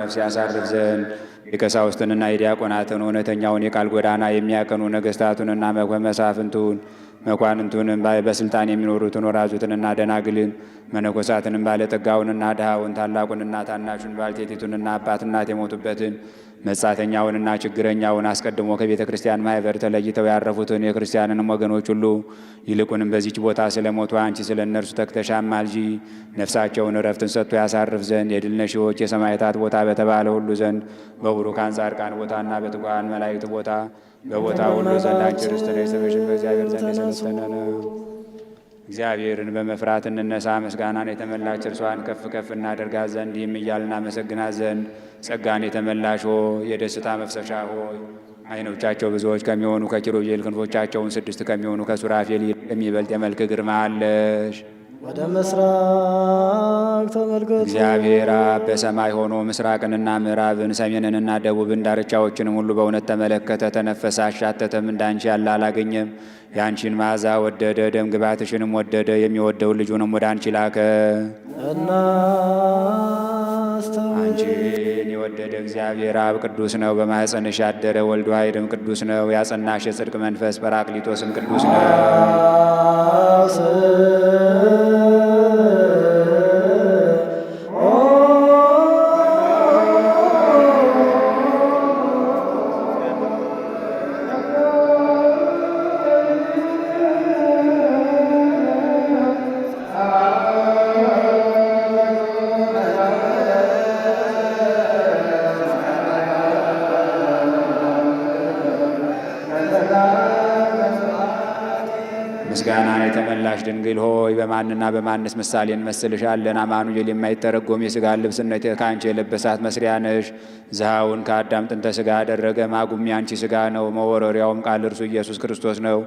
ነፍስ ያሳርፍ ዘንድ የቀሳውስትንና የዲያቆናትን እውነተኛውን የቃል ጎዳና የሚያቀኑ ነገስታቱንና መሳፍንቱን መኳንንቱንም በስልጣን የሚኖሩትን ወራዙትንና ደናግልን መነኮሳትንም ባለጠጋውንና ድሃውን ታላቁንና ታናሹን ባልቴቲቱንና አባት እናት የሞቱበትን መጻተኛውንና ችግረኛውን አስቀድሞ ከቤተ ክርስቲያን ማህበር ተለይተው ያረፉትን የክርስቲያንንም ወገኖች ሁሉ ይልቁንም በዚች ቦታ ስለ ሞቱ አንቺ ስለ እነርሱ ተግተሽ አማልጂ። ነፍሳቸውን እረፍትን ሰጥቶ ያሳርፍ ዘንድ የድል ነሺዎች የሰማዕታት ቦታ በተባለ ሁሉ ዘንድ በቡሩካን ጻድቃን ቦታና በትጉሃን መላእክት ቦታ በቦታ ሁሉ ዘንድ አንቺ ርስት ነሽ። ስምሽም በእግዚአብሔር ዘንድ የሰለጠነ ነው። እግዚአብሔርን በመፍራት እንነሳ። ምስጋናን የተመላች እርሷን ከፍ ከፍ እናደርጋት ዘንድ ይህም እያልን እናመሰግናት ዘንድ ጸጋን የተመላሽ ሆይ የደስታ መፍሰሻ ሆይ ዓይኖቻቸው ብዙዎች ከሚሆኑ ከኪሩቤል ክንፎቻቸውን ስድስት ከሚሆኑ ከሱራፌል የሚበልጥ የመልክ ግርማ አለሽ። ወደ ምስራቅ ተመልከቱ። እግዚአብሔር አብ በሰማይ ሆኖ ምስራቅንና ምዕራብን ሰሜንንና ደቡብን ዳርቻዎችንም ሁሉ በእውነት ተመለከተ፣ ተነፈሰ፣ አሻተተም። እንዳንቺ ያለ አላገኘም። የአንቺን መዓዛ ወደደ፣ ደም ግባትሽንም ወደደ። የሚወደውን ልጁንም ወደ አንቺ ላከ። እናስተውል። አንቺን የወደደ እግዚአብሔር አብ ቅዱስ ነው። በማኅፀንሽ ያደረ ወልድ ዋሕድም ቅዱስ ነው። ያጸናሽ የጽድቅ መንፈስ ጰራቅሊጦስም ቅዱስ ነው። ምስጋናን የተመላሽ ድንግል ሆይ በማንና በማንስ ምሳሌ እንመስልሻለን? አማኑኤል የማይተረጎም የሥጋ ልብስነት ከአንቺ የለበሳት መስሪያ ነሽ። ዝሃውን ከአዳም ጥንተ ሥጋ አደረገ። ማጉም ያንቺ ሥጋ ነው። መወረሪያውም ቃል እርሱ ኢየሱስ ክርስቶስ ነው።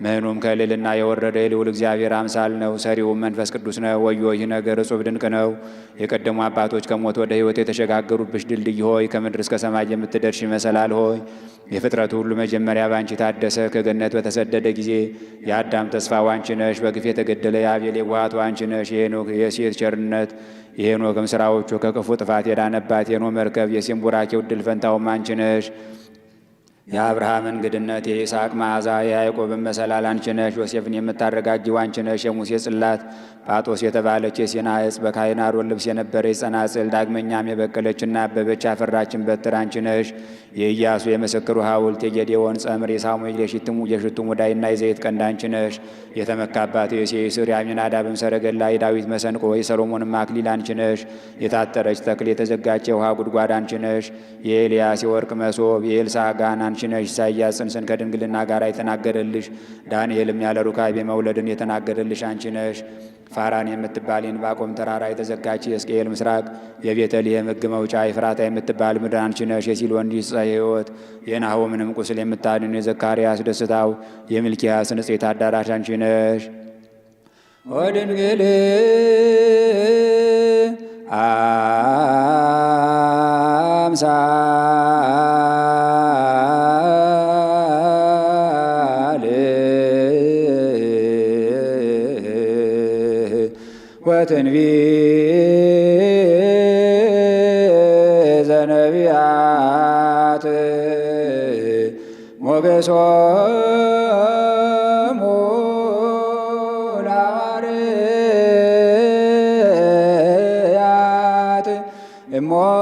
ምህኑም ከልዕልና የወረደ የልዑል እግዚአብሔር አምሳል ነው። ሰሪውም መንፈስ ቅዱስ ነው። ወዮ ይህ ነገር እጹብ ድንቅ ነው። የቀደሙ አባቶች ከሞት ወደ ሕይወት የተሸጋገሩብሽ ድልድይ ሆይ ከምድር እስከ ሰማይ የምትደርሽ መሰላል ሆይ የፍጥረቱ ሁሉ መጀመሪያ ባንቺ ታደሰ። ከገነት በተሰደደ ጊዜ የአዳም ተስፋ ዋንቺ ነሽ። በግፍ የተገደለ የአቤል የዋሃቱ አንቺ ነሽ። የሄኖክ የሴት ቸርነት የሄኖክም ስራዎቹ ከክፉ ጥፋት የዳነባት የኖህ መርከብ የሴም ቡራኬው ዕድል ፈንታውም አንቺ ነሽ። የአብርሃም እንግድነት የይስሐቅ መዓዛ የያዕቆብን መሰላል አንቺ ነሽ። ዮሴፍን የምታረጋጊው አንቺ ነሽ። የሙሴ ጽላት ጳጦስ የተባለች የሲና ዕፅ በካህን አሮን ልብስ የነበረች ጸናጽል ዳግመኛም የበቀለችና ያበበች ያፈራችን በትር አንቺ ነሽ። የኢያሱ የምስክሩ ሐውልት የጌዴዎን ጸምር የሳሙኤል የሽቱ ሙዳይና የዘይት ቀንድ አንቺ ነሽ። የተመካባት የእሴይ ሥር የአሚናዳብም ሰረገላ የዳዊት መሰንቆ የሰሎሞንም አክሊል አንቺ ነሽ። የታጠረች ተክል የተዘጋች የውሃ ጉድጓድ አንቺ ነሽ። የኤልያስ የወርቅ መሶብ የኤልሳዕ ጋን አንቺ ነሽ። ኢሳይያስ ጽንስን ከድንግልና ጋር የተናገረልሽ ዳንኤልም ያለ ሩካቤ መውለድን የተናገረልሽ አንቺ ነሽ። ፋራን የምትባል የዕንባቆም ተራራ የተዘጋች የሕዝቅኤል ምስራቅ የቤተልሔም ሕግ መውጫ ኤፍራታ የምትባል ምድር አንቺ ነሽ። የሲሎን ዕፀ ሕይወት የናሆምንም ቁስል የምታድን የዘካርያስ ደስታው የሚልኪያስ ንጽሕት አዳራሽ አንቺ ነሽ። ወድንግል አምሳል ወትንቢት ዘነቢያት ሞገሶሙ ለሐዋርያት እሞሙ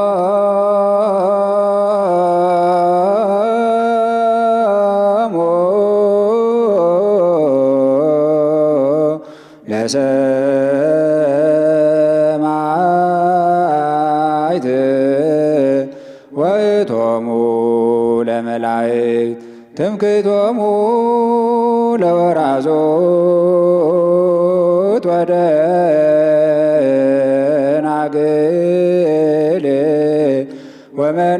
ለሰማዕት ወእቶሙ ለመላእክት ትምክህቶሙ ለወራዞት ወደናግል ወመነኮሳት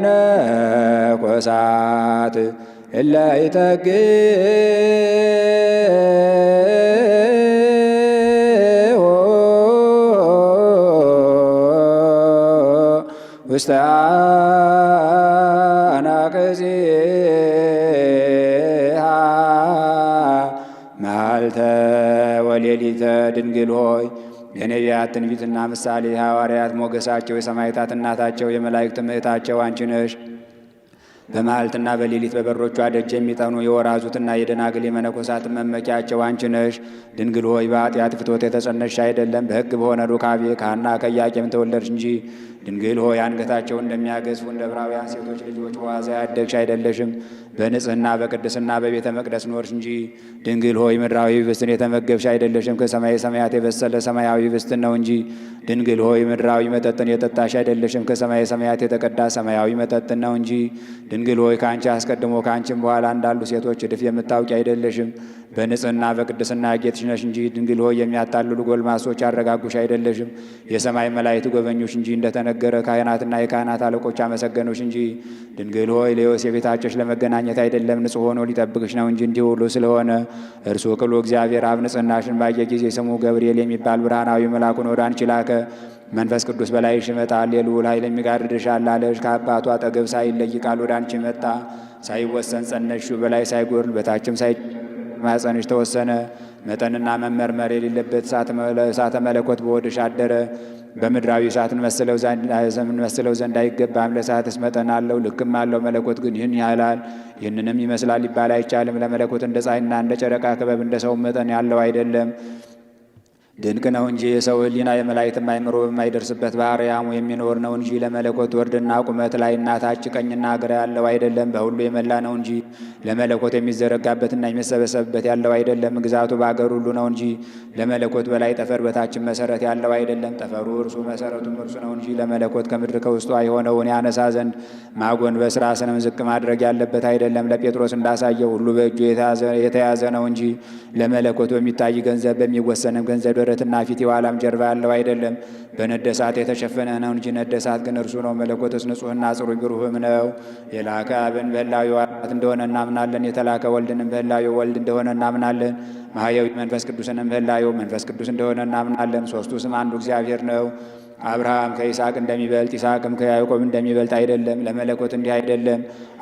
እለ ይተግሁ ውስተ አናቅጽሃ መዓልተ ወሌሊተ። ድንግል ሆይ የነቢያት ትንቢትና ምሳሌ፣ የሐዋርያት ሞገሳቸው፣ የሰማዕታት እናታቸው፣ የመላእክት እህታቸው አንቺ ነሽ። በመዓልትና በሌሊት በበሮቿ ደጅ የሚጠኑ የወራዙትና የደናግል የመነኮሳት መመኪያቸው አንቺ ነሽ። ድንግል ሆይ በኃጢአት ፍትወት የተጸነስሽ አይደለም፣ በሕግ በሆነ ሩካቤ ከሐና ከኢያቄም ተወለድሽ እንጂ። ድንግል ሆይ አንገታቸው እንደሚያገዝፉ እንደ ዕብራውያን ሴቶች ልጆች በዋዛ ያደግሽ አይደለሽም፣ በንጽሕና በቅድስና በቤተ መቅደስ ኖርሽ እንጂ። ድንግል ሆይ ምድራዊ ኅብስትን የተመገብሽ አይደለሽም፣ ከሰማየ ሰማያት የበሰለ ሰማያዊ ኅብስትን ነው እንጂ። ድንግል ሆይ ምድራዊ መጠጥን የጠጣሽ አይደለሽም፣ ከሰማየ ሰማያት የተቀዳ ሰማያዊ መጠጥን ነው እንጂ። ድንግል ሆይ ከአንቺ አስቀድሞ ከአንቺም በኋላ እንዳሉ ሴቶች እድፍ የምታውቂ አይደለሽም፣ በንጽሕና በቅድስና ያጌጥሽ ነሽ እንጂ። ድንግል ሆይ የሚያታልሉ ጎልማሶች ያረጋጉሽ አይደለሽም፣ የሰማይ መላእክት ጎበኙሽ እንጂ። እንደተነገረ ካህናትና የካህናት አለቆች አመሰገኑሽ እንጂ። ድንግል ሆይ ለዮሴፍ የታጨሽ ለመገናኘት አይደለም፣ ንጹሕ ሆኖ ሊጠብቅሽ ነው እንጂ። እንዲህ ሁሉ ስለሆነ እርሱ ቅሉ እግዚአብሔር አብ ንጽሕናሽን ባየ ጊዜ ስሙ ገብርኤል የሚባል ብርሃናዊ መልአኩን ወደ አንቺ ላከ። መንፈስ ቅዱስ በላይሽ ይመጣል፣ የልዑል ኃይል የሚጋርድሻል አለሽ። ከአባቱ አጠገብ ሳይለይ ቃል ወደ አንቺ መጣ። ሳይወሰን ጸነስሽው፣ በላይ ሳይጎድል በታችም ሳይ ማኅፀንሽ ተወሰነ። መጠንና መመርመር የሌለበት እሳተ መለኮት በሆድሽ አደረ። በምድራዊ እሳት እንመስለው ዘንድ አይገባም። ለእሳትስ መጠን አለው ልክም አለው። መለኮት ግን ይህን ያህላል ይህንንም ይመስላል ሊባል አይቻልም። ለመለኮት እንደ ፀሐይና እንደ ጨረቃ ክበብ እንደ ሰው መጠን ያለው አይደለም። ድንቅ ነው እንጂ የሰው ሕሊና የመላእክትም አእምሮ በማይደርስበት በአርያሙ የሚኖር ነው እንጂ። ለመለኮት ወርድና ቁመት ላይና ታች ቀኝና ግራ ያለው አይደለም፣ በሁሉ የመላ ነው እንጂ። ለመለኮት የሚዘረጋበትና የሚሰበሰብበት ያለው አይደለም፣ ግዛቱ በአገር ሁሉ ነው እንጂ። ለመለኮት በላይ ጠፈር በታችን መሰረት ያለው አይደለም፣ ጠፈሩ እርሱ መሰረቱም እርሱ ነው እንጂ። ለመለኮት ከምድር ከውስጧ የሆነውን ያነሳ ዘንድ ማጎንበስ ራስንም ዝቅ ማድረግ ያለበት አይደለም። ለጴጥሮስ እንዳሳየው ሁሉ በእጁ የተያዘ ነው እንጂ። ለመለኮት በሚታይ ገንዘብ በሚወሰንም ገንዘብ ደረትና ፊት የኋላም ጀርባ ያለው አይደለም፣ በነደ እሳት የተሸፈነ ነው እንጂ። ነደ እሳት ግን እርሱ ነው። መለኮትስ ንጹሕና ጽሩይ ብሩህም ነው። የላከ አብን በህላዊ አባት እንደሆነ እናምናለን። የተላከ ወልድንም በህላዊ ወልድ እንደሆነ እናምናለን። ማህየዊ መንፈስ ቅዱስንም በህላዊ መንፈስ ቅዱስ እንደሆነ እናምናለን። ሦስቱ ስም አንዱ እግዚአብሔር ነው። አብርሃም ከይስሐቅ እንደሚበልጥ ይስሐቅም ከያዕቆብ እንደሚበልጥ አይደለም። ለመለኮት እንዲህ አይደለም።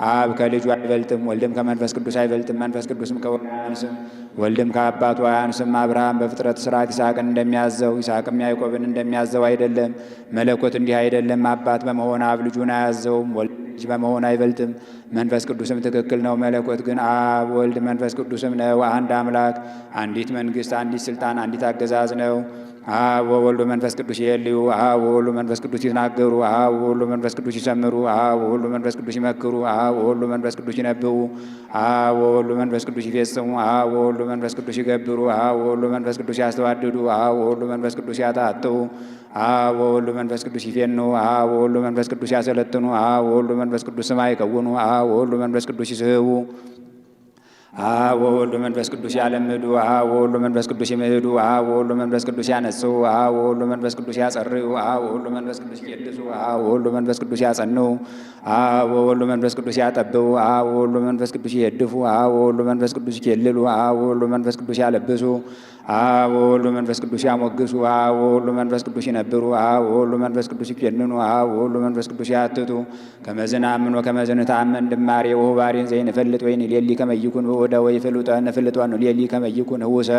አብ ከልጁ አይበልጥም፣ ወልድም ከመንፈስ ቅዱስ አይበልጥም፣ መንፈስ ቅዱስም ከወልድ አያንስም፣ ወልድም ከአባቱ አያንስም። አብርሃም በፍጥረት ሥርዓት ይስሐቅን እንደሚያዘው ይስሐቅም ያዕቆብን እንደሚያዘው አይደለም። መለኮት እንዲህ አይደለም። አባት በመሆን አብ ልጁን አያዘውም፣ ወልድ ልጅ በመሆን አይበልጥም። መንፈስ ቅዱስም ትክክል ነው። መለኮት ግን አብ ወልድ መንፈስ ቅዱስም ነው። አንድ አምላክ፣ አንዲት መንግስት፣ አንዲት ስልጣን፣ አንዲት አገዛዝ ነው። አብ ወወልድ መንፈስ ቅዱስ ይሄልዩ፣ አብ ወወልድ መንፈስ ቅዱስ ይናገሩ፣ አብ ወወልድ መንፈስ ቅዱስ ይሰምሩ፣ አብ ወወልድ መንፈስ ቅዱስ ይመክሩ፣ አብ ወወልድ መንፈስ ቅዱስ ይነብቡ፣ አብ ወወልድ መንፈስ ቅዱስ ይፈጽሙ፣ አብ ወወልድ መንፈስ ቅዱስ ይገብሩ፣ አብ ወወልድ መንፈስ ቅዱስ ያስተዋድዱ፣ አብ ወወልድ መንፈስ ቅዱስ ያታጥቡ፣ አብ ወወልድ መንፈስ ቅዱስ ይፌኑ፣ አብ ወወልድ መንፈስ ቅዱስ ያሰለጥኑ፣ አብ ወወልድ መንፈስ ቅዱስ ስማ ይከውኑ፣ አብ ወወልድ መንፈስ ቅዱስ ይስህቡ፣ አብ ወወልድ መንፈስ ቅዱስ ያለምዱ፣ አብ ወወልድ መንፈስ ቅዱስ ይምህዱ፣ አብ ወወልድ መንፈስ ቅዱስ ያነጽኡ፣ አብ ወወልድ መንፈስ ቅዱስ ያጸርዩ፣ አብ ወወልድ መንፈስ ቅዱስ ይቀድሱ፣ አብ ወወልድ መንፈስ ቅዱስ ያጸንዑ፣ አብ ወወልድ መንፈስ ቅዱስ ያጠብቡ፣ አብ ወወልድ መንፈስ ቅዱስ ይሄድፉ፣ አብ ወወልድ መንፈስ ቅዱስ ይኬልሉ፣ አብ ወወልድ መንፈስ ቅዱስ ያለብሱ፣ አብ ወወልድ መንፈስ ቅዱስ ያሞግሱ፣ አብ ወወልድ መንፈስ ቅዱስ ይነብሩ፣ አብ ወወልድ መንፈስ ቅዱስ ይኬንኑ፣ አብ ወወልድ መንፈስ ቅዱስ ያትቱ። ከመ ዝንአምን ወከመ ዝንትአመን ድማሬ ወሁባሬን ዘይንፈልጥ ወይን ሌሊ ከመ ይኩን ውእደ ወይፍሉጠ ንፍልጦ ሌሊ ከመ ይኩን ህውሰ።